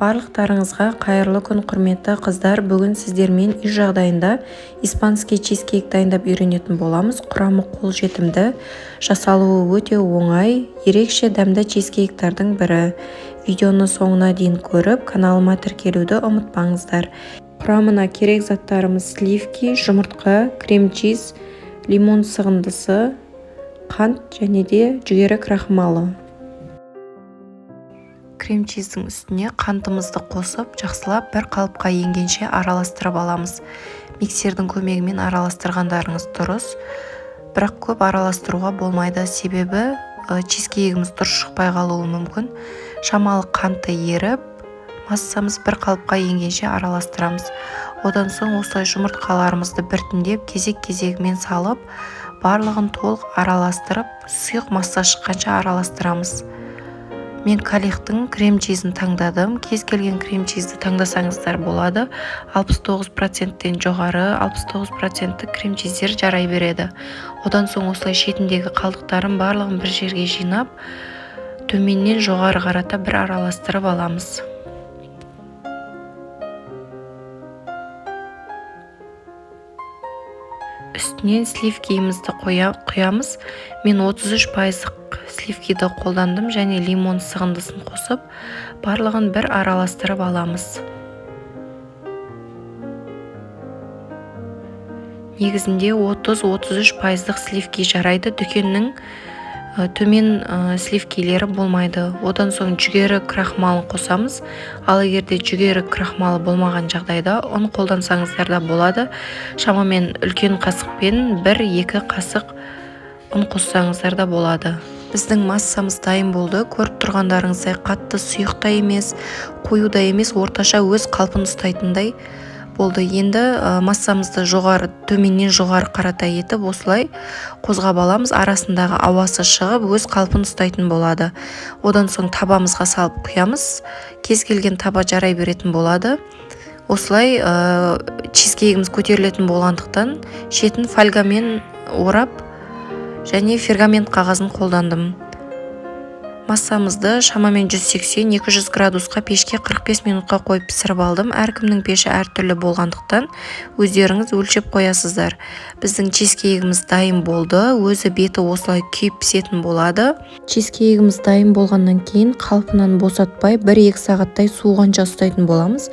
Барлықтарыңызға қайырлы күн, құрметті қыздар! Бүгін сіздермен үй жағдайында испанский чизкейк дайындап үйренетін боламыз. Құрамы қолжетімді, жасалуы өте оңай, ерекше дәмді чизкейктардың бірі. Видеоны соңына дейін көріп, каналыма тіркелуді ұмытпаңыздар. Құрамына керек заттарымыз: сливки, жұмыртқа, крем-чиз, лимон сығындысы, қант және де жүгері крахмалы. Крем-чиздің үстіне қантымызды қосып, жақсылап бір қалыпқа енгенше араластырып аламыз. Миксердің көмегімен араластырғандарыңыз дұрыс, бірақ көп араластыруға болмайды, себебі чизкейгіміз дұрыс шықпай қалуы мүмкін. Шамалы қанты еріп, массамыз бір қалыпқа енгенше араластырамыз. Одан соң осылай жұмыртқаларымызды біртіндеп кезек-кезегімен салып, барлығын толық араластырып, сұйық масса шыққанша араластырамыз. Мен Калихтың крем-чизін таңдадым. Кез келген крем-чизді таңдасаңыздар болады. 69%-тен жоғары, 69%-тік крем-чиздер жарай береді. Одан соң осылай шетіндегі қалдықтарын барлығын бір жерге жинап, төменнен жоғары қарата бір араластырып аламыз. Үстінен сливкиімізді құямыз. Мен 33%-лық сливкиді қолдандым және лимон сығындысын қосып, барлығын бір араластырып аламыз. Негізінде 30-33%-лық сливки жарайды, дүкеннің төмен сливкилері болмайды. Одан соң жүгері крахмалын қосамыз. Ал егер де жүгері крахмалы болмаған жағдайда ұн қолдансаңыздар да болады. Шамамен үлкен қасықпен 1-2 қасық ұн қоссаңыздар да болады. Біздің массамыз дайын болды. Көріп тұрғандарыңыздай, қатты сұйық та емес, қою да емес, орташа өз қалпын ұстайтындай болды. Енді массамызды төменнен жоғары қарата етіп осылай қозғап аламыз. Арасындағы ауасы шығып, өз қалпын ұстайтын болады. Одан соң табамызға салып құямыз. Кез келген таба жарай беретін болады. Осылай чизкейгіміз көтерілетін болғандықтан шетін фольгамен орап және пергамент қағазын қолдандым. Массамызды шамамен 180-200 градусқа пешке 45 минутқа қойып пісіріп алдым. Әркімнің пеші әртүрлі болғандықтан өздеріңіз өлшеп қоясыздар. Біздің чизкейгіміз дайын болды. Өзі беті осылай күйіп пісетін болады. Чизкейгіміз дайын болғаннан кейін қалпынан босатпай 1-2 сағаттай суығанша ұстайтын боламыз.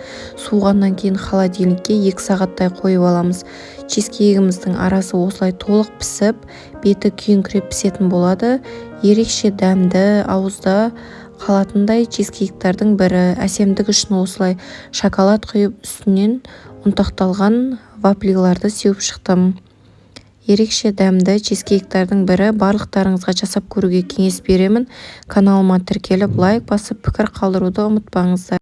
Суығаннан кейін холодильникке 2 сағаттай қойып аламыз. Чизкейгіміздің арасы осылай толық пісіп, беті күйіңкіреп пісетін болады. Ерекше дәмді, ауызда қалатындай чизкейктардың бірі. Әсемдік үшін осылай шоколад құйып, үстінен ұнтақталған вафлиларды сеуіп шықтым. Ерекше дәмді чизкейктардың бірі. Барлықтарыңызға жасап көруге кеңес беремін. Каналыма тіркеліп, лайк басып, пікір қалдыруды ұмытпаңыздар.